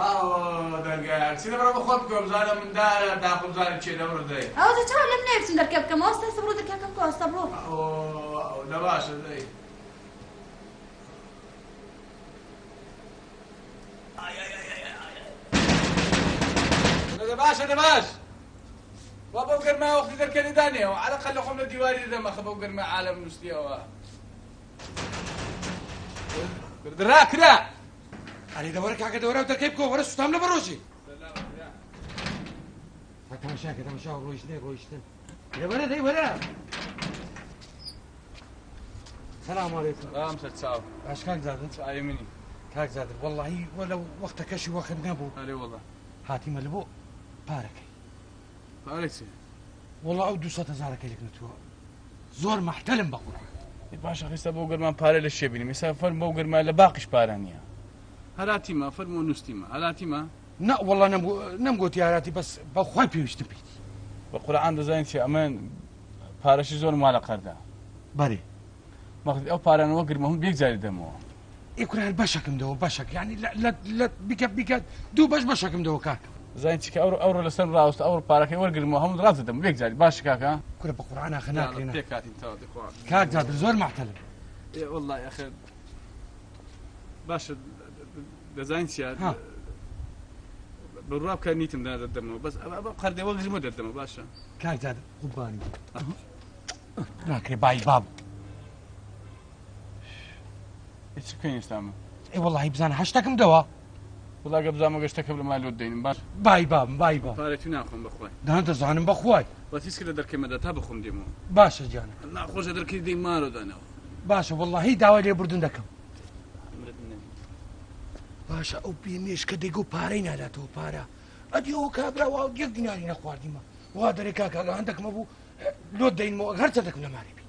هاوە دەرگایەک چی دەبڕۆ بەخۆ بکەم زانە مندارە داخم زانی چێ دەبڕۆ دەی. ئەوە تۆ چاو لەم نایە بچم دەرکە بکەم ئەوە ستا سبڕۆ دەرکاکەم بکە ئەوستا بڕۆ. ئەو دە باشە دەی. دە باشە دە باش. وا بەو گەرما وەختی دەرکەنی دانێەوە عەلەقەل لە خۆم لە دیواری دەدەم ئەخە بەو گەرما عالەم نووسیەوە. ڕاکرا. ئەرێ دەوەرە کاکە دەوەرە و دەرکەی بکەوە وەرە سوتام لە بەڕۆژی. تەماشا کە تەماشا ڕۆیشتنێ ڕۆیشتن. دە وەرە دەی وەرە. سلام علیکم. سلام سەر چاو. باش کاک زادر. چاوی منی. کاک زادر وەڵڵاهی وەلە وەختەکەشی وەخت نەبوو. ئەرێ وەڵا. هاتیمە لە بۆ پارەکەی. پارەی چی؟ وەڵا ئەو 200 هەزارەکەی لەک نەتووە. زۆر مەحتەلم بە قورعان. باشە خیستا بۆ گەرمان پارە لە شێ بینیم ئێستا فەرم بۆ گەرما لە باقیش پارە نییە. هەراتیمە فەرموو نووسیمە هەراتیمە؟ نا وەڵا نەمگۆتی هەراتی بەس بە خوای پێویستم پێیتی. بە قورعان دەزانین چی ئەمن پارەشی زۆر مالە قەردا. بەرێ. مەخدی ئەو پارانەوە گرمە هەم یەک جاری دەمەوە. ئێ کورە هەر بەشەکم دەوە بەشەک یعنی لە لە بیکە بیکە دوو بەش بەشەکم دەوە کاکە. زانین چی کە ئەوڕۆ ئەوڕۆ لەسەرم ڕاوەستە ئەوڕۆ پارەکەی وەرگرمەوە هەموو ڕاست دەدەم یەک جاری باشە کاکە؟ کورە بە قورعان ئاخە ناکرێ نا. پێک هاتین تەواو دەخوا. کاک جادر زۆر مەحتەلم. ئێ وەڵڵای ئەخر باشە دەزانین چیە؟ ها. بڕوا بکە نیتم دا دەدەمەوە بەس ئەوە قەردێ وەرگرمەوە دەدەمەوە باشە. کاک جادر قوربانی ناکرێ بای باب. ئێ چ بکەین ئێستا من؟ ئێ وەڵڵاهی بزانە هەشتەکم دەوە. وەڵا گە بزانم گەشتەکەم لە مالۆت دەینم باش. بای بابم بای باب. پارەی تو ناخۆم بەخوای. نا دەزانم بەخوای. بەس هیچ لە دەرکەی مەدە تا بەخۆم دێمەوە. باشە گیانە. ناخۆشە دەرکەی دەی مارۆ دانەوە. باشە وەڵڵاهی داوای لێبوردن دەکەم. عمرت نەبی. باشە ئەو بێمێشکە دەیگۆ پارەی ناداتەوە پارە. ئەدی ئەوە کابرا وا یەک دیناری نەخواردیمە. وا دەرێ کاکە ئەگە هەندەکمە بوو لۆت دەینمەوە ئەگە هەر چەندەکم لە مارێ بی.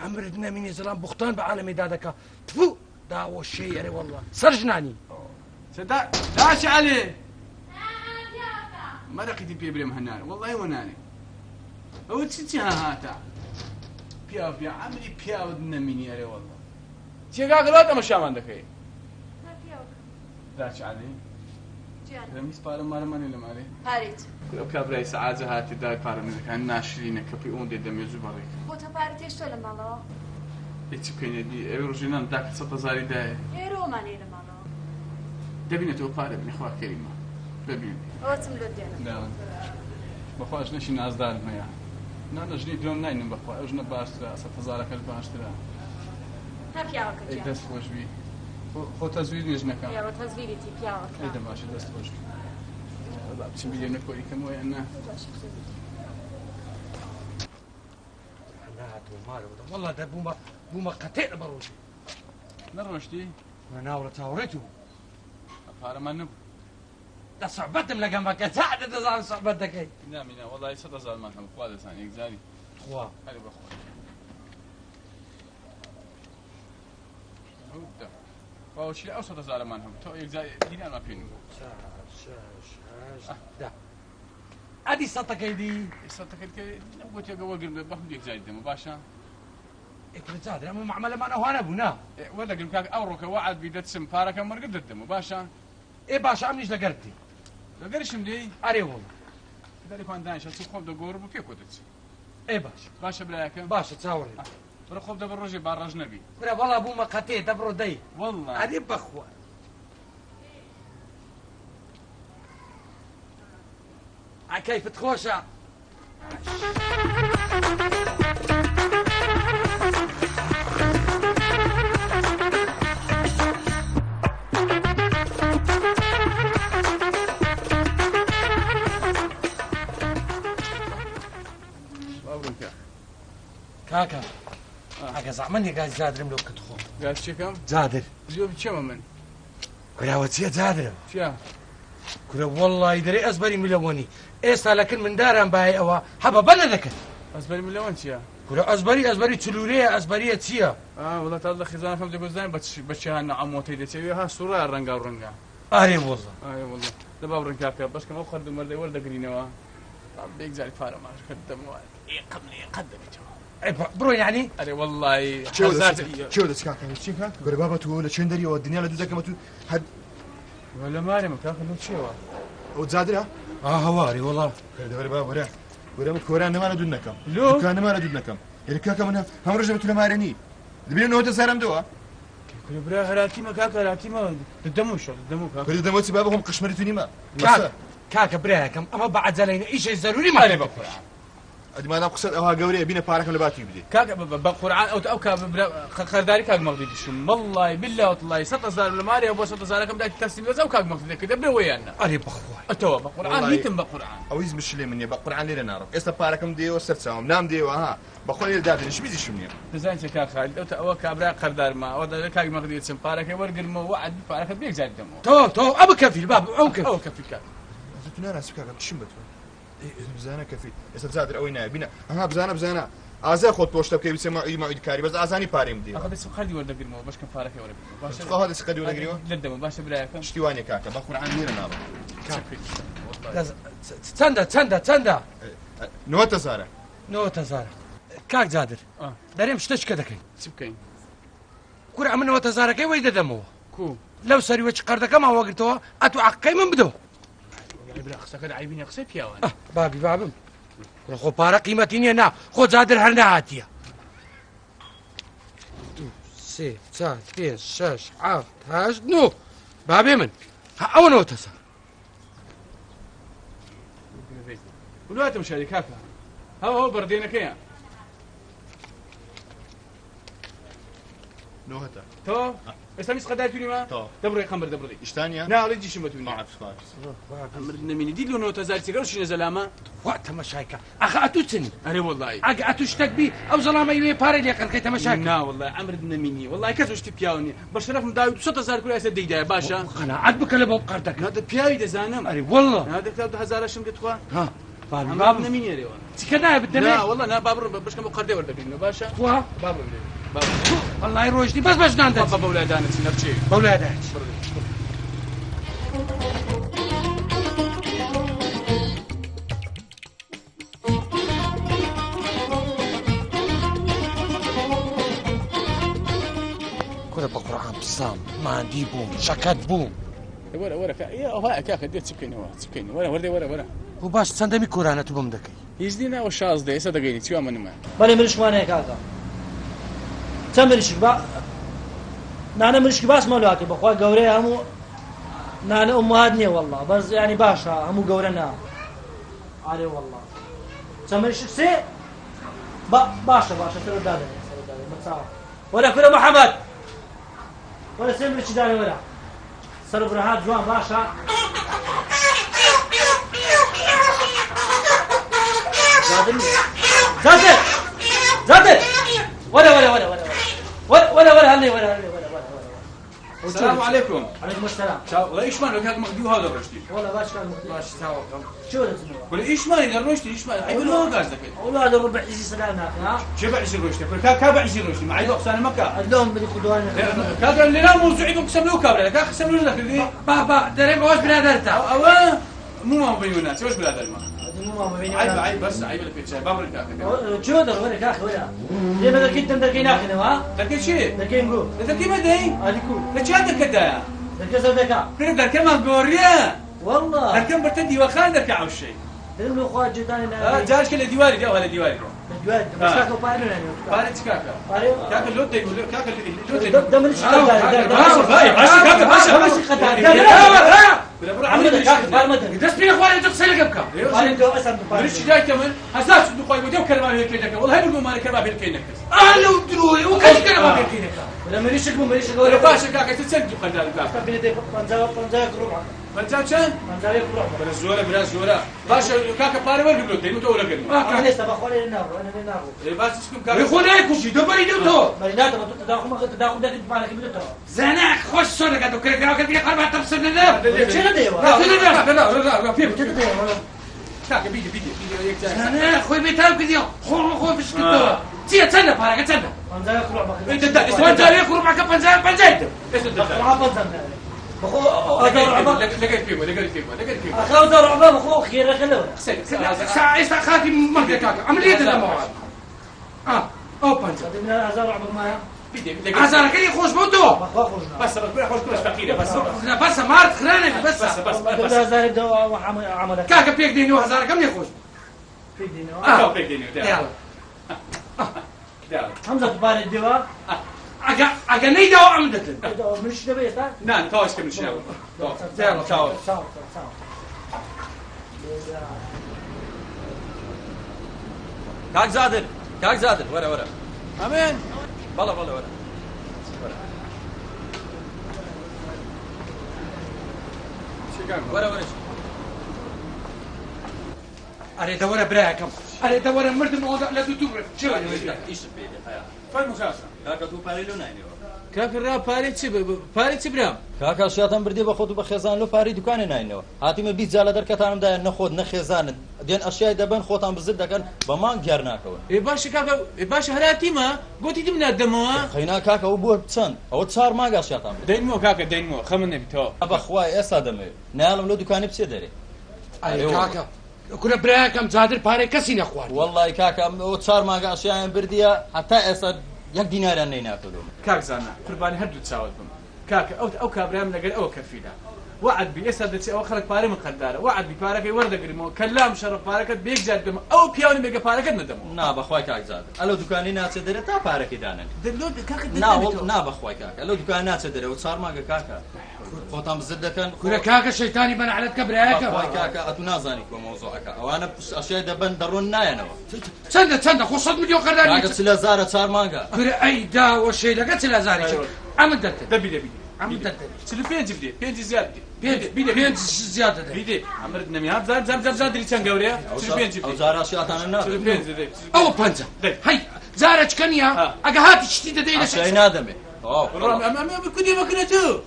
عمرت نەمینێ زەلام بوختان بە عالەمێ دادەکا. تفو داوە شێی ئەرێ وەڵڵا سەر ژنانی. داشی عەلی مەرەقیتی پێ برێم هەنار وەڵڵای وەنارێ ئەوە چی چی ها هاتە پیاو پیا عەمری پیاوت نەمینی ئەرێ وەڵڵا چیە کاکە لۆ تەمەشامان دەکەی داچ عەلی هیچ پارە مارەمانێ لە مارێ پارێت ئەو کابرای سەعاجە هاتی دای پارە منەکان ناشرینە کە پێی ئەوەندەی دەمێ زوو بەڕێکە بۆ تۆ پارەت هێشتووە لە ماڵەوە ئێ چ بکەین ئەدی ئەوێ ڕۆژێ نان داکە 100 هەزاری دایە ئێرۆمانەیە لە ماڵەوە دەبینێتەوە پارە بنی خوا کەریمە دەبین ئەوە چم لۆت دێنم بەخوا ژنێکی نازدارم هەیە نا لە ژنی دوێم ناینم بەخوا ئەو ژنە باشترە 100 هەزارەکەش باشترە ها پیاوەکە ئەی دەست خۆش بی خۆ تەزویر نیە ژنەکە ئێوە تەزویریتی پیاوەکە ئەی دە باشە دەست خۆش بی با بچم بیرێم لە کۆریکەمەوە یان نا نهاتوو مارەوە وەڵا دە بوومە بوومە قەتێ بە ڕۆژی. نەڕۆشتی؟ ناوڵە چاوەڕێت بوو. پارەمان نەبوو. دە سوعبەتم لەگەم بەکە چا دەزانم سوعبەت دەکەی. نامینا وەڵی 100 هەزارمان هەبوو خوا دەزانێ یەکجاری. خوا. ئەرێ بەخوا. خوا چی ئەو 100 هەزارەمان هەبوو تۆ یەکجاری دینارمان پێ نەبوو. 4 6 8 10 ئەدی سەتەکەی دی؟ سەتەکەی کە نەگوتێکە وەرگرم بە هەم یەکجاری دەمەوە باشە؟ ئێ کورە جادر ئەمە معامەلەمان ئەوها نەبوو نا؟ وەردەگرم کاک ئەوڕۆکە وەعد بی دەچم پارەکەم وەرگر دەدەمەوە باشە؟ ئێ باشە ئەمنیش لەگەرت دێ. لەگەرشم دێی؟ ئەرێ وەڵا. دەرێکمان دانیشە چ خۆم دەگۆڕم و پێکەوە دەچی. ئێ باشە. باشە برایەکەم؟ باشە چاوەڕێ. بڕۆ خۆم دەبڕ ڕۆژێ با ڕەش نەبی. کورە وەڵا بوومە قەتێ دەبڕۆ دەی. وەڵا. ئەرێ بەخوا. کەیفت خۆشە. کاکە ئەگە زەحمەت نییە گاز جادرم لۆ بکەت خۆم. گاز چیەکەم؟ جادر. زیۆ بچێمە من. کوراوە چییە جادرم؟ چییە؟ کورە وەڵڵی دەرێ ئەزبەری ملەوەنی ئێستا لەکن منداران بای ئەوە هەبە بە نەدەکرد. ئەزبەری ملەوەن چییە؟ کورە ئەزبەری ئەزبەری چلورەیە ئەزبەریە چییە؟ وەڵا تا لە خێزانەکەم دەگوزانین بە چی ها نەعەمۆتەی دەچێ ها سوڕە ڕەنگا و ڕەنگا. ئارێ وەڵڵا. ئارێ وەڵڵا دە با بڕین کاکە بەشکەم ئەو خەرد و مەردەی وەردەگرینەوە بێک جاری پارە ماش کرد دەمەوە ئێقەم لێ قەت دەبێتەوە. بڕۆ یعنی؟ ئەرێ وەڵڵای چێوە دەچ کاکە چی کاکە؟ گەرە بابە تۆ لە چێن دەریەوە دنیا لە دوو دەکەمە تو هەر ولا مارێمە کاکە لۆ چێوە؟ ئەو جادرە؟ ئا هەواری وەڵا. کردە وەرە با وەرە. وەرە من کۆران نەمانە دوود نەکەم. لۆ؟ دوکان نەمانە دوود نەکەم. یعنی کاکە من هەم ڕۆژە تو لە مارێ نی. دەبینە نەوەتە زارم دەوە؟ کورە برا هەراتیمە کاکە هەراتیمە دەدەمەوە شەڕ دەدەمەوە کاکە. کورە دەدەمەوە چی بابە خۆم قشمەری تو نیمە. کاک کاکە برایەکەم ئەمە بە عەجەلەینە ئیشەی زەروری ئەرێ بە قورعان. ئەدی مادام قسەت ئەوها گەورەیە بینە پارەکەم لە باتی بدەی. کاکە بە قورعان ئەو ئەو کا برا قەرداری کاک مەغدی دیشم وەڵڵای بالله وتڵای 100 هەزار لە مارێ بۆ 100 هەزارەکەم دایت تەسلیم بەس ئەو کاک مەغدی دەکرد دەبرێ وەیان نا. ئەرێ بەخوای. ئەتەوە بە قورعان هیتم بە قورعان. ئەو هیچ مشکلێ من نییە بە قورعان لێرە ناڕۆم ئێستا پارەکەم دێەوە سەر چاوم نام دێەوە ها بەخوا لێرە دادەنیشم هیچیشم نییە. دەزانی چیە کاک خالید ئەو ئەوە کابرا قەردارمە ئەوە دەڵێ کاک مەغدی دەچم پارەکەی وەرگرمەوە وەعد پارەکەت بێ یەکجار بدەمەوە. تەواو تەواو ئەبە کەفیل باب ئەو کەفیل. ئەو کەفیل کاک. تو ناناسی کاکە چیم بە تۆ؟ بزانە کەفیل ئێستا جادر ئەوەی نایە بینە ئەها بزانە بزانە ئازای خۆت پۆشتە بکەی بچێ مەعید مەعید کاری بەس ئازانی پارەیم بدەیەوە. ئەخە دەچم قەردی وەردەگرمەوە بەشکەم پارەکەی وەرەگرمەوە باشە. تخوا دەچی قەردی وەردەگریەوە؟ لەت دەمەوە باشە برایەکەم. شتی وانیە کاکە بە قورعان لێرە ناڕۆم. چەندە چەندە چەندە؟ نەوەت هەزارە. نەوەت هەزارە. کاک جادر دەرێم شتە چکە دەکەین. چ بکەین؟ کورە ئەمن نەوەت هەزارەکەی وەی دەدەمەوە. کو؟ لەو سەریوە چ قەردەکەمان وەگرتەوە ئەتو عەقەکەی من بدەوە. وەڵای برا قسەکەت عەیبی نیە قسەی پیاوانە. بابی بابم کورە خۆ پارە قیمەتی نییە نا خۆ جادر هەر نەهاتیە. دوو سێ چوار پێنج شەش حەفت هەشت نۆ بابێ من ئەوە نەوەت هەزار. ولاتم شاری کاکە هەو هەو بەڕدێنەکەیە. نۆهەتە. تەواو ئێستا میس قەدار تونیمە؟ تەواو. دەبڕێ قەمبەر دەبڕێ. ئیشتانیە؟ نا ئەڵێ جیشم بە تونیە. ئەمر نەمینی دیت لۆ نەوەت هەزار چێکە شینە زەلامە؟ خوا تەمەشایکە ئەخە ئەتوو چنی؟ ئەرێ وەڵڵاهی. ئەگە ئەتوو شتەک بی ئەو زەلامەی وێ پارەی لێ قەرخەی تەمەشاکە. نا وەڵڵاهی ئەمرت نەمینی وەڵڵاهی کەس شتی پیاو نییە بە شەرەفم داوی 200 هەزار کورە ئێستا دەیدایە باشە؟ قەناعەت بکە لە بۆ قەردەکە. نا دە پیاوی دەزانم. ئەرێ وەڵڵا. نا دە هەزارەشم دێت خوا. ها بابی ئەمرت بابم. نەمینی ئەرێوە. چیکە نایە بدەمێ؟ نا وەڵڵا نا با بڕۆ بەشکەم بۆ قەردێ وەردەگرینەوە باشە؟ خوا. با بڕۆ با بڕۆ. وەڵڵاهی ڕۆیشتی بەس بە ژنان دەچی. بە بەولای دانەچی نەبچێ. بەولای دانەچی. کورە بە قورعان پسام ماندی بووم شەکەت بووم. وەرە وەرە ئەوها کاکە دێ چ بکەینەوە چ بکەین وەرە وەردێ وەرە وەرە. بۆ باش چەندەمی کۆرانە تو بم دەکەی؟ هیچ نییە ناوە 16 ئێستا دەگەینی چی وا منمە. بەڵێ مریشکمان هەیە کاکە. چەند مریشک با نانە مریشکی باشمان لۆ هاتێ بەخوا گەورەیە هەموو نانە ئومهات نییە والله بەس ینی باشە هەموو گەورە نا ئارێ والله چەند مریشک سێ باشە باشە سەر دادەنێ سەر دادەنێ بەچاوە وەرە کورە محەممەد وەرە سێ مریشکی دانێ وەرە سەر برهات جوان باشە زادر زادر زادر وەرە وەرە وەرە وەرە وەرە وەرە وەرە هەڵێ وەرە هەڵێ وەرە وەرە وەرە السلام عليكم. عليكم السلام. والله ايش مالك هاك مخدي وهذا رشتي. والله باش كان مخدي. باش تاوكم. شو لازم ولا ايش مالي رشتي ايش مالي عيب لو غاز دكي. والله هذا ربع عزيز سلام ها. شبع عزيز رشتي كا كا عزيز رشتي مع عيب اقسام مكة. اللون بدي خدوان. كا اللي لا موضوع عيب اقسام لو كابلا كا قسم لو ذاك بابا دريم واش بنادرتا. او مو ما بيننا شو بنادر ما. مو ما بيننا. عيب عيب بس عيب لك شيء بابر كاكا. شو در ولا كاخ ولا. ليه ما دركيت دركي ناخذ ها؟ دركي شي؟ دركي نقول. دركي ما داي؟ هذيكو. ليش هذا كدا؟ دركي زردكا. كل دركي ما قوريا. والله. دركي برتدي وخان دركي عوشي. درم لو خوات جداني جارش كل ديواري جا ولا ديواري. ديواري بس كاكا باري يعني. باري كاكا. باري كاكا لوت يقول كاكا لوت دم ليش دەست پێ خوارێ تۆ قسەی لەگە بکە. مریشی دایکە من هەزار سندوق خۆی بۆ دێو کەرما هێلکەی دەکە وەڵای بردوو مالە کەرما هێلکەی نەکرد. ئا لەو درۆیە و کەس کەرما هێلکەی نەکا. ولا مریشک بوو مریشک وەرە باشە کاکە تۆ چەند دوو قەردار کاکە؟ 51 ربع. پەنجا چەند؟ 51 ربع. بەرە زۆرە برا زۆرە. باشە کاکە پارە وەرگرتووە دەیم تۆ وەرەگرم. ئەمن ئێستا بەخوا لێرە ناڕۆ ئەنا لێ ناڕۆ. ئێ باس چ بکەم کاکە؟ خۆ نایکوژی دەبەری دەوتەوە. بەری ناتەوە تۆ تەداخوم تەداخوم دەکرد پارەکەی بدەتەوە. زانا خۆش سۆر دەکات و کرێکراوەکە دیگە قەربان تەبسر نەدە. چێ نەدەیەوە؟ لا پێ بکە. کاکە بیدە بیدە بیدە یەک جار. زانا خۆی بێتام کردیەوە خۆ خۆ فشکردەوە. چییە چەندە پارەکە چەندە؟ 51 ربع. 51 ڕوبعەکە پەنجا پەنجای دەم. ئێستا دەدا. پەنجا بەخۆ لەگەر پێ بووە لەگەر پێ بووە لەگەر پێ بووە. ئەخاو دا ڕعبە بەخۆ خێرەکە لەوە. ئێستا خاتی مەگرە کاکە ئەمن لێ دەدەمەوە. ئا ئەو پەنجا. هزار رعبە مایە. هەزارەکەی خۆش بۆ تۆ. بەسە بەس برا خۆش کورە فەقیرە بەسە. بەسە مارت خرانە بەسە. بەسە بەس بەس. هەزارێک دەوە عەمەلەکە. کاکە پێک دێنەوە هەزارەکەم لێ خۆش. پێک دێنەوە. پێک دێنەوە. یاڵا. هەمزە تو پارێت دێوە؟ ئەگە ئەگە نەیداوە ئەم دەتن. منیش دەبێ ئێستا؟ نا تەواو کە منیش نابوو. یاڵا چاو. چاو چاو. کاک زادر کاک زادر وەرە وەرە. ئەمن. بەڵێ بەڵێ وەرە. وەرە وەرە. ئەرێ دەوەرە برایەکەم. ئەرێ دەوەرە مردم ئەوە لە دوو دوو چی ئیشت پێ دێ حەیا. فەرموو کاکە. کاکە تۆ پارەی لۆ ناینەوە. کاکە ڕا پارەی چی پارەی چی برام؟ کاکە شاتان بردێ بە خۆت و بە خێزان لۆ پارەی دوکانێ ناینەوە. هاتیمە 20 جار لە دەرکەتانم دایە نەخۆت نە خێزانت. دێن ئەشیای دەبەن خۆتان بزر دەکەن بە مانگ دیار ناکەون. ئێ باشە کاکە ئێ باشە هەراتیمە گوتی دم نادەمەوە. خەینا کاکە ئەو بووە چەند؟ ئەوە 4 مانگ ئەشیاتان برد. دەینمەوە کاکە دەینمەوە خەمن نەبی تەواو. بەخوای ئێستا دەمەوێت. نایەڵم لۆ دوکانی بچێ دەرێ. ئەرێ کاکە کورە برایەکەم زادر پارەی کەسی نەخوارد. وەڵڵای کاکە ئەو 4 مانگە ئەشیایان بردیە هەتا ئێستا یەک دیناریان نەیناتەوە. کاک زانا قوربانی هەردوو چاوت بم. کاکە ئەو ئەو کابرایم لەگەر ئەوە کەفیلە. وعد بی ئێستا دەچێ ئەوە خەڵک پارەی من قەردارە. وعد بی پارەکەی وەردەگرمەوە کەلام شەڕە پارەکەت بە یەک جار دەمە ئەو پیاونی بێگە پارەکەت نەدەمەوە. نا بەخوای کاک زادر ئەلەو دوکانی ناچێ دەرێ تا پارەکەی دانەن. دەلۆ کاکە نا نا بەخوای کاکە ئەلەو دوکان ناچێ دەرێ ئەو 4 مانگە کاکە خۆتان بزر دەکەن. کورە کاکە شەیتانی بەنعلەت کە برایەکە. بەخوای کاکە ئەتو نازانی کۆ مەوزوعەکە ئەوانە ئەشیای دەبەن دەڕۆن نایەنەوە. چەندە چەندە خۆ 100 میلیۆن قەرداری. کاکە 40,000 4 مانگە. کورە ئەی داوە شەیلەکە 40,000 ئەمن دەتن. دەبی دەبی. ئەمن دەتن. 45 بدێ 5 زیاد بدێ. بیدێ 5 زیاد دەدەی. بیدێ ئەمرد نەمی ها بزان بزان بزان دری چەند گەورەیە 45 ئەو جارە ئەشیاتانە نادەن. 45 دەدەی. ئەوە 5. هەی جارە چکە نییە ئەگە هاتی شتی دەدەی لە ئەشیای نادەمێ. ڕۆم ئەم ئەم کودی بکرێت تو.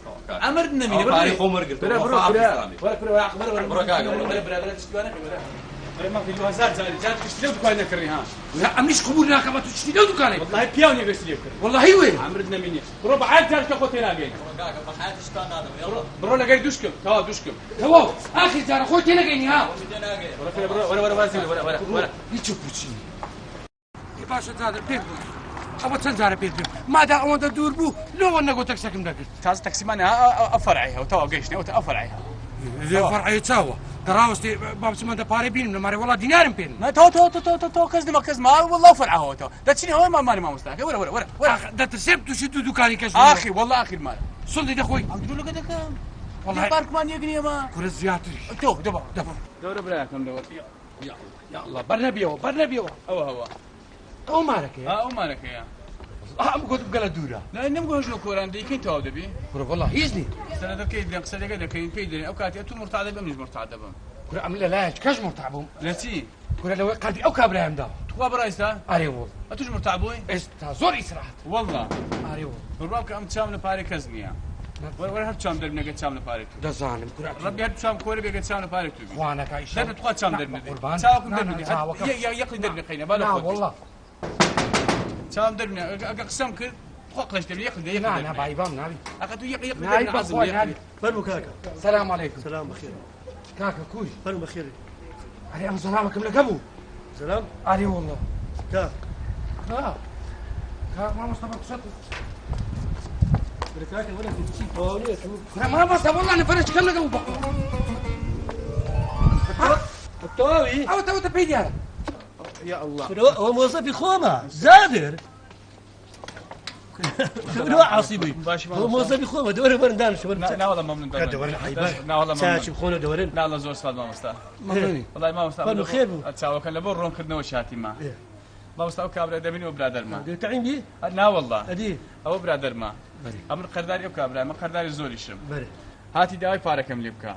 ئەمرد نەمینە پارەی خۆم وەرگرتەوە. برا برا وەرە کورە وەرە وەرە بڕۆ کاکە وەرە برا برا شتیوانە وەرە. وەرە ما في 2000 جار جار شتی لەو دوکان نەکڕی ها. لا ئەمنیش قبول ناکەم تو شتی لەو دوکانەی. والله پیاو نییە گەشتی لێ بکڕی. والله وێ. ئەمرد نەمینێ. بڕۆ بە عاد جار کە خۆ تێناگەین. کاکە بە حیاتی شتان نادەم یاڵا. بڕۆ لەگەر دوشکم تەواو دوشکم. تەواو ئاخر جارە خۆی تێنەگەینی ها. وەرە وەرە وەرە وازی وەرە وەرە وەرە. هیچ پوچی. باشە زادر پێت بوو. ئەوە چەند جارە پێت بێم مادا ئەوەندە دوور بوو لۆوە نەگۆ تەکسەکەم دەکرد. تازە تەکسیمان ئەو فەرعی هەو تەواو گەیشتنەوە ئەو فەرعی هەو. لێ فەرعی چاوە دەڕاوەستێ با بچمە دە پارەی بینم لە مارێ وەڵا دینارم پێن. نا تەواو تەواو تەواو تەواو کەس نەما کەس ما والله فەرعەوە تەواو دەچینە ئەوە مامانی مامۆستاکە وەرە وەرە وەرە وەرە. دەترسێم تووشی دوو دوکانی کەس ئاخی والله ئاخر مال. سندی دەخۆی. ئەم درۆ لەگە دەکەم. والله پارکمان یەک نییە ما. کورە زیاتریش. تۆ دەبا دەبا. دەورە براکەم لەوە. یا الله یا الله بەرنەبیەوە بەرنەبیەوە. ئەوە هەوە. ئەو مارەکەیە؟ ئەو مارەکەیە. ئەم گوتم گەلە دوورە. نا نەمگۆ هەژ لە کۆران دەیکەین تەواو دەبی؟ کورە وەڵا هیچ نییە. سەرەتەکەی دەن قسە لەگە دەکەین پێی دەرێن ئەو کاتی ئەتوو مرتاع دەبم منیش مرتاع دەبم. کورە ئەم لە لایەک کەش مرتاع بووم. لە چی؟ کورە لەوەی قەردی ئەو کابرایم داوە. تخوا بەڕایستا؟ ئارێ وەڵ. ئەتوش مرتاع بووی؟ ئێستا زۆر ئیسراحەت. وەڵا. ئارێ وەڵ. بڕوا بکە ئەم چاوم لە پارەی کەس نییە. وەرە وەرە هەر چاوم دەربنەگە چاوم لە پارەی تو. دەزانم کورە. ڕەبی هەر چاوم کۆرە بێگە چاوم لە پارەی تو بی. خوانەکە ئیشە. دەربن تخوا چاوم دەربنەدەی. قوربان. چاوەکم دەربنەدەی. چاوەکەم. یەقلی دەربنە قەینە با لە نا خۆت. وەڵا. چاوم دەربنە ئەگە قسەم کرد خوا قلش دەبنە یەقلی دە یەقلی نا نا دەربنە. بایبام نابی. ئەخە تو یەقلی یەقلی نابی دەربنە عەزم بەخوا یەقلی. نابی. فەرموو کاکە. سلام عەلەیکم. سلام بەخێر. کاکە کوی. فەرموو بەخێر. ئەرێ ئەم سەلامەکەم لەگە بوو. سلام؟ ئەرێ وەڵا. کا. کا. کا مامۆستا بە قسەت. کاکە وەرە چی تەواو نییە تو. کورە مامۆستا وەڵا نەفەرە چکەم لەگە بوو بەخوا. تەواوی؟ ئەوە تەوەتە پێی دیارە. یا الله. ئەوە مۆزەفی خۆمە زادر. لۆ عاسی بووی. ئەوە مۆزەفی خۆمە دەوەرە بەرن دانیشە وەرن. نا والله ممنون کە دەوەرن عەیبە. نا والله ممنون. چاچی بخۆنە دەوەرن. نا والله زۆر سوپاس مامۆستا. ممنونی. والله مامۆستا فەرموو خێر بوو. چاوەکە لە بۆ ڕوونکردنەوە شاتیمە. مامۆستا ئەو کابرا دەبینی ئەو برادەرمە. تەعین بی؟ نا والله. ئەدی. ئەوە برادەرمە. ئەمن قەرداری ئەو کابرا من قەرداری زۆریشم. بەرێ. هاتی داوای پارەکەم لێ بکە.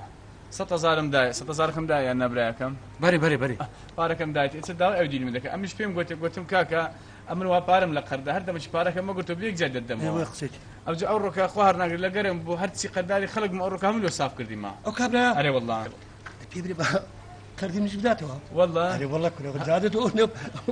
100,000 دایە 100,000 دایە یان نەبرایەکەم؟ بەرێ بەرێ بەرێ. پارەکەم دایت ئێستا داوای ئەو دینم دەکە ئەمنیش پێم گوتێ گوتم کاکە ئەمن وا پارەم لە قەردا هەر دەمەکی پارەکەم مەگرتەوە بێک جار دەدەمەوە. ئێوە قسەی. ئەوجا ئەو ڕۆکە خوا هەر ناگرێت لەگەرم بۆ هەرچی قەرداری خەڵکم ئەو ڕۆکە هەموو لۆ ساف کردیمە. ئەو کابرا؟ ئەرێ وەڵا. پێ برێ بە قەردی منیش بداتەوە. وەڵا. ئەرێ وەڵا کورە زادت ئەو نە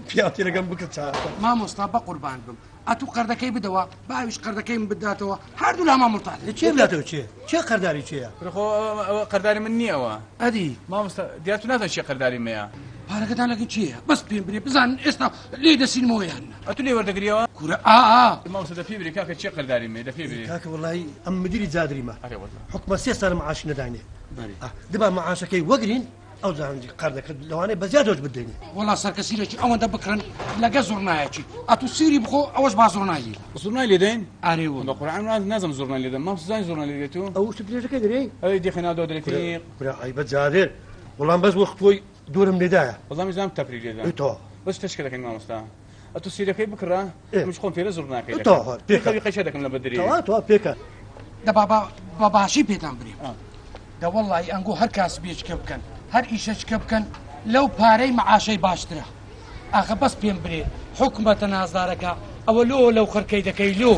پیاوتی لەگەم بکرد چاوەکە. مامۆستا بە قوربان بم. ئەتوو قەردەکەی بدەوە با ئەویش قەردەکەی من بداتەوە هەردوو لامان مرتاح دەبین. چێ بداتەوە چێ؟ چێ قەرداری چێیە؟ کورە خۆ ئەوە قەرداری من نییە ئەوە. ئەدی. مامۆستا دیار تو نازانی چێ قەرداری مەیە. پارەکەتان لەگەن چییە؟ بەس پێم برێ بزانن ئێستا لێی دەسینمەوە یان نا. ئەتو لێی وەردەگریەوە؟ کورە ئا ئا. مامۆستا دە پێ برێ کاکە چێ قەرداری مێ دە پێ برێ. کاکە وەڵایی ئەم مدیری جادریمە ئەرێ وەڵا. حوکمە سێ سالە معاشی نەداینێ. بەرێ. ئا دبا معاشەکەی وەگرین ئەوجا هەنجی قەردەکە لەوانەیە بە زیادەوەش بدەینێ. وەڵا سەرکە سیرێکی ئەوەندە بکڕن لەگە زوڕنایەکی ئەتو سیری بخۆ ئەوەش با زوڕنای لێ. زوڕنای لێ دەین؟ ئەرێ وەڵا. بە قورعان نازم زوڕنای لێ دەم مامۆستا زانی زوڕنای لێ دێت و. ئەو شتە درێژەکەی دەرێی؟ ئەوی دێخە ناو دەوە دەرێ فیق. کورە عەیبە جادر وەڵام بەس وەخت خۆی دورم لێدایە. وەڵا منیش زانم تەپری لێدا. ئەی تەواو. بەس تەشکە دەکەین مامۆستا ئەتو سیرەکەی بکڕە منیش خۆم فێرە زوڕناکەی دەکەم. تەواو پێکە. خەوی قەیچە دەکەم لە بەدری. تەواو تەواو پێکە. دە با بە باشی پێتان برێم. دە وەڵڵاهی ئەنگۆ هەر کاسبیەچکە بکەن هەر ئیشەچکە بکەن لەو پارەی مەعاشەی باشترە. ئاخە بەس پێم برێ حوکمەتە نازدارەکە ئەوە لۆ لەو خڕکەی دەکەی لۆ.